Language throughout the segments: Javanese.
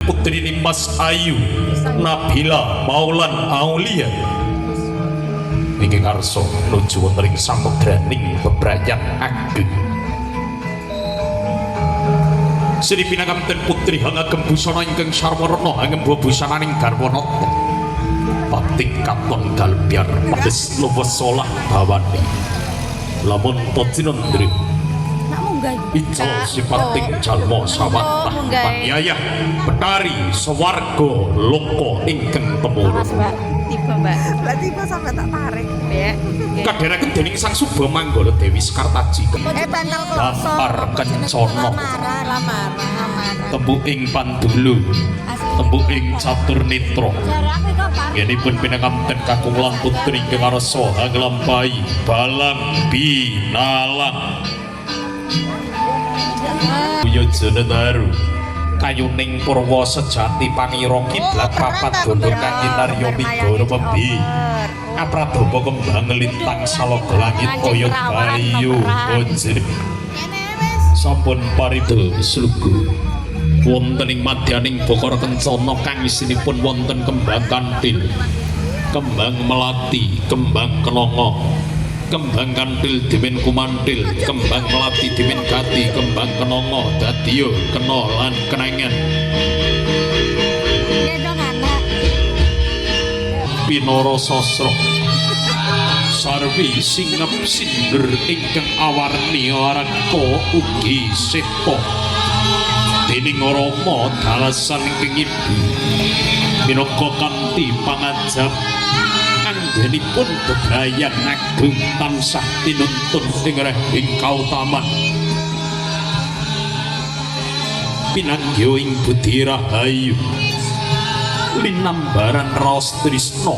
Putri Mas Ayu Nabila Maulan Aulia ingkang karsa nuju wonten ing samudraning bebrayan ageng. Sri pinakamten putri hangagem busana ingkang sarwarna hangem busananing garwanata pating katon galbyar pedes luwes solah bawane lamun potinendri ical sipating jalma sawatah panyayah betari swarga loka ingkang temurun. Tiba, Mbak. Lah tiba sampai tak tarik. Ya. Kadheraken dening Sang Suba Manggala Dewi Sekartaji. Bantal kloso. Dampar kencana. Lamaran, lamaran. Tembu ing pandulu, tembu ing catur nitra. Ngenipun pinanganten kakung lan putri ingkang arsa nglampahi balang binalang. Yojana daru kayuning purwa sejati pangira kiblat papat gondo kang kinarya migara pembi apradapa kembang lintang salaga langit kaya bayu banjir sampun parida slugu wonten ing madyaning Bokor Kencana kang isinipun wonten kembang kanthil, kembang melati, kembang kenanga, kembang kanthil demen kumanthil, kembang melati demen gati, kembang kenanga dadiya kena lan kenangan. Pinara sastra sarwi singep sinder ingkang awarni araka ugi seta dening Rama dalasan ingkang ibu minangka kanthi pangajap anggenipun bebrayan agung tansah tinuntun ing rehing kautaman pinanggiha ing budi rahayu linambaran raos trisna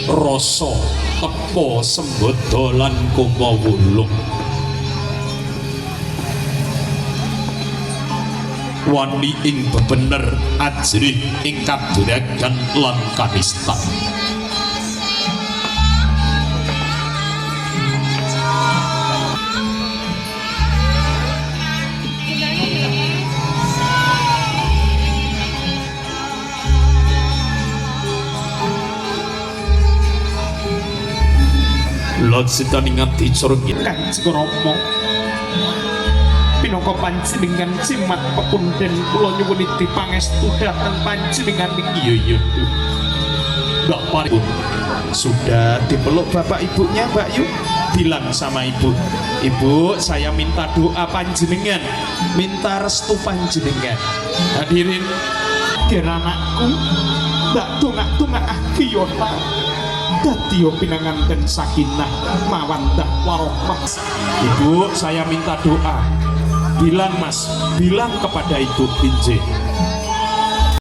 rasa tepa sembada lan kumawulung wani ing bebener ajrih ing kaduragan lan kanistan. Lan sitaning ati cara Kanjeng Rama pinangka panjenengan cimat pepundhen kula nyuwun idi pangestu dhateng panjenengan. Iya iya Mbak Paripun sudah dipeluk bapak ibunya. Mbak Yu bilang sama ibu, ibu saya minta doa panjenengan, minta restu panjenengan. Hadirin, gen anakku mbak dongak-dongak akiyota dadiya pinanganten sakinah mawaddah warahmah. Ibu saya minta doa. Bilang mas, bilang kepada ibu Inje.